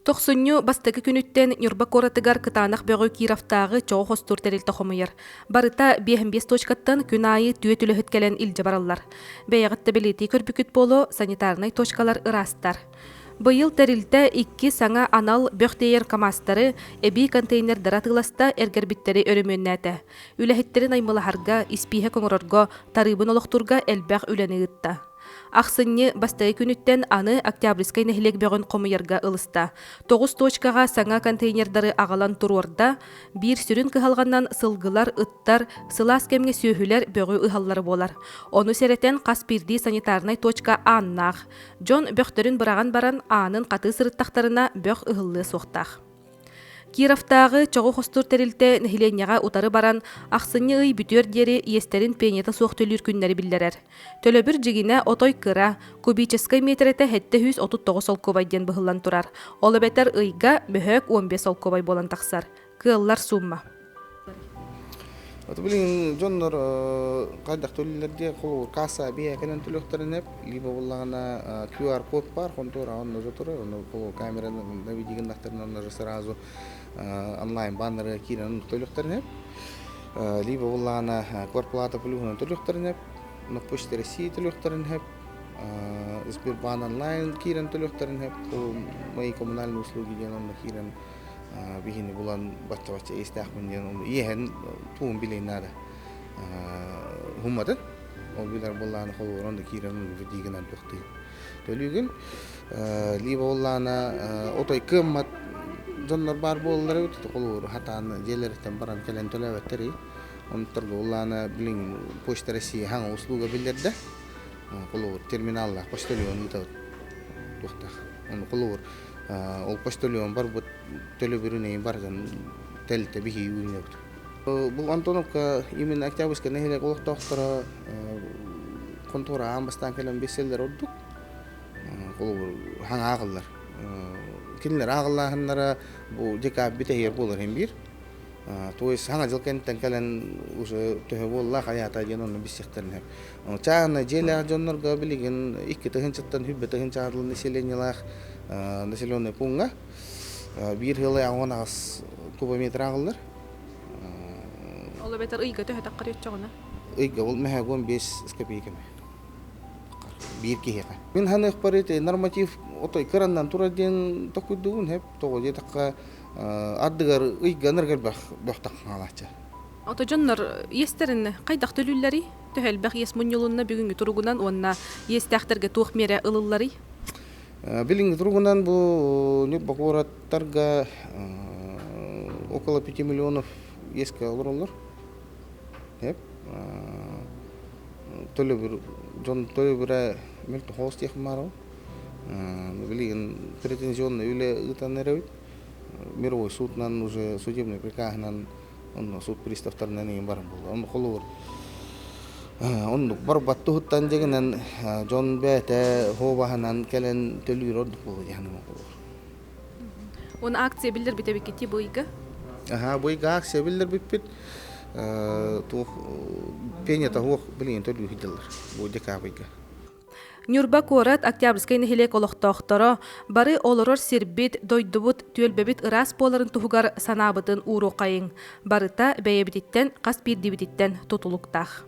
Тохсунньу бастакы күнүттэн Ньурба куоратыгар кытаанах бөҕү Кировтааҕы чоҕу хостуур тэрилтэ хомуйар. Барыта 55 точкаттан күн аайы түөрт үлэһит кэлэн илдьэ бараллар. Бэйэҕит да бэлиэтии көрбүкүт буолуо, санитарнай точкалар ыраастар. Быйыл тэрилтэ икки саҥа анал бөх тиэйэр КАМАЗтары, эбии контейнердары атыыласта, эргэрбиттэри өрөмүөннээтэ. Үлэһиттэрин наймылаһарга, испииһэк оҥорорго, тарыыбын олохтуурга элбэх үлэни ыытта. Ахсынньы бастакы күнүттэн аны Октябрьскай нэһилиэк бөҕүн хомуйарга ылыста. Тоҕус точкаҕа саҥа контейнердары аҕалан туруорда. Биир сүрүн кыһалҕанан сылгылар, ыттар, сылаас кэмҥэ сүөһүлэр бөҕү ыһаллара буолар. Ону сэрэтэн хас биирдии санитарнай точка ааннаах. Дьон бөхтөрүн быраҕан баран аанын хатыы сырыттахтарына бөх ыһыллыа суохтаах. Кировтааҕы чоҕу хостуур тэрилтэ нэһилиэнньэҕэ утары баран, ахсынньы ый бүтүөр диэри иэстэрин пенията суох төлүүр күннэри биллэрэр. Төлөбүр дьигинэ отой кыра, кубическай миэтэрэтэ 739 солкуобай диэн быһыллан турар. Ол эбэтэр ыйга мөһөөк 15 солкуобай буолан тахсар. Кыаллар суумма. Вот билигин дьоннор хайдах төлүүллэр диye холобур касса биэ кэлэн төлүөхтэрин эп либо буллаҕына QR код бар хонтуора онно же турар ону камераны наведигин онно же сразу онлайн баннеры киирэн төлүөхтэрин эп либо буллаҕына квартплата плюһунан төлүөхтэрин эп но Почта России төлүөхтэрин эп Сбербанк онлайн киирэн төлүөхтэрин эп мои коммунальные услуги диэн онно киирэн биһини булан бачча-бачча иэстээхпин диэн ону иэһэн тугун билиэн наада хумматын ол билэр буоллаҕына холобур онно киирэн диигинэн туохтуй төлүүгүн либо буоллаҕына отой кыаммат дьоннор баар буолаллар эбит холобур хатаан дьиэлэриттэн баран кэлэн төлөөбөттөр оннуктарга буоллаҕына билин Почта России хаҥа услуга биллэрдэ холобур терминаллаах почтальон ыытабыт туохтаах ону холобур Ол почтальон барбыт төлөбүрүн эйин барытын тэрилтэ биһии үүннэбит. Бу Антоновка именно Октябрьскай нэһилиэк олохтоохторо хонтуора аан бастаан кэлэн билсэллэр ордук. Холобур, хаҥа ааҕыллар. Кинилэр ааҕыллааһыннара бу декабрь бүтэһигэр буолар иһин биир. То есть саҥа дьыл кэнниттэн кэлэн уже төһө буолла хайаата диэн онно билсиэхтэрин сөп. Чааһынай дьиэлээх дьоннорго билигин 2 тыһыынчаттан 100 тыһыынча аҕалан населениелаах населенный пууҥҥа биир ыалы 18 кубометр ааҕыллар. Ол эбэтэр ыйга төһө таххар өччөҕүнэ? Ыйга ол мэһэ 15 с копейками биир киһиэхэ. Мин ханыахпар ити норматив отой кыраннан турар диэн токуйдугун хэп тоҕо диэтэххэ ардыгар ыйга ыныргар бөх таххаалааччы. Ото дьоннор иэстэрин хайдах төлүүллэрий? Төһө элбэх иэс мунньулунна бүгүҥҥү туругунан уонна иэстээхтэргэ туох миэрэ ылылларый? Билиҥҥи туругунан бу Ньурба куораттарга около 5 миллионов иэскэ олороллор. Төлөбүр дьон төлөбүрэ мөлтөх оҕус диэхпин баарабын. Билигин претензионный үлэ ыытан эрэбит. Мировой судунан уже судебный приказынан онно суд приставтарынан иһин баран буолла. Онно холобур оннук барбат туһуттан дьигинэн дьон бэйэтэ хуобаһынан кэлэн төлүүр ордук буолуо диэн холобур. Уон акция биллэрбит эбиккити бу ыйга? Аха, бу ыйга акция биллэрбиппит. Туох пенята хуох билигин төлүү сылдьаллар бу декабрьга. Ньурба куорат Октябрьскай нэһилиэк олохтоохторо бары олорор сирбит, дойдубут, түөлбэбит ыраас буоларын туһугар санаабытын ууруоххайыҥ. Барыта бэйэбититтэн, хас биирдиибититтэн тутулуктаах.